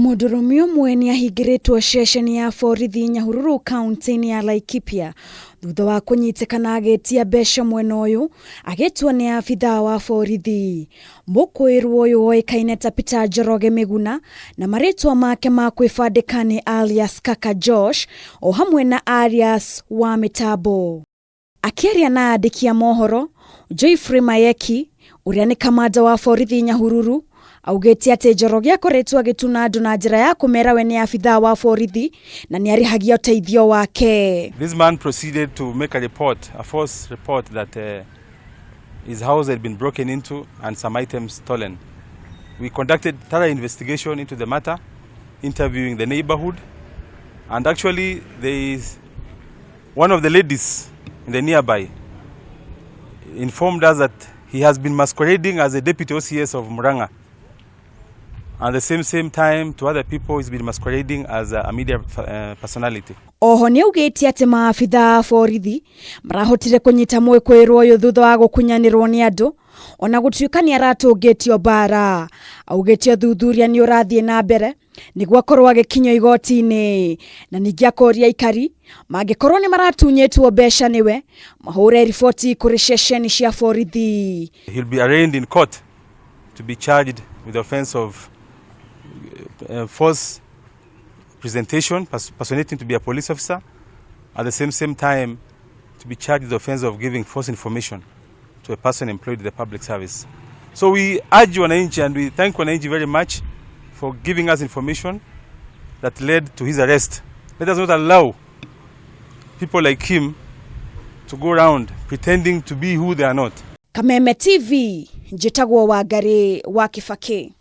Mũndũrũme ũmwe nĩ ahingĩrĩtwo ceceni ya borithi Nyahururu kaunti-inĩ ya Laikipia thutha wa kũnyitĩkana agĩtia mbeca mwena ũyũ agĩtwo nĩ abithaa wa borithi. Mũkũĩrwo ũyũ woĩkaine ta Peter Njoroge Mĩguna na marĩtwa make ma kwĩbandĩka nĩ alias Kaka Josh o hamwe na alias wa mĩtambo. Akĩaria na andĩki a mohoro, Geoffrey Mayeki, ũrĩa nĩ kamanda wa borithi Nyahururu, augĩte atĩ Njoroge akoretwo agĩtuna andũ na njĩra ya kũmera we nĩ abithaa wa borithi na nĩ arĩhagia ũteithio wake. This man proceeded to make a report, a false report that his house had been broken into and some items stolen. We conducted thorough investigation into the matter, interviewing the neighborhood, and actually there is one of the ladies in the nearby informed us that he has been masquerading as a deputy OCS of Murang'a. And the same time to other people he's been masquerading as a media personality. Oho nĩ augĩte atĩ maabithaa a borithi marahotire kũnyita mwĩkũĩrwo ũyũ thutha wa gũkunyanĩrwo nĩ andũ ona gũtuĩka nĩ aratũngĩtio mbara. Augĩte ũthuthuria nĩ ũrathiĩ na mbere nĩguo akorwo agĩkinyio igoti-inĩ na ningĩ akoria aikari mangĩkorwo nĩ maratunyĩtwo mbeca nĩwe mahũre riboti kũrĩ ceceni cia borithi. He'll be arraigned in court to be charged with the offense of false presentation, personating to be a police officer, at the same time to be charged with the offense of giving false information to a person employed in the public service. So we urge wananchi and we thank wananchi very much for giving us information that led to his arrest. Let us not allow people like him to go around pretending to be who they are not. Kameme TV, njĩtagwo Wangari wa Kibaki.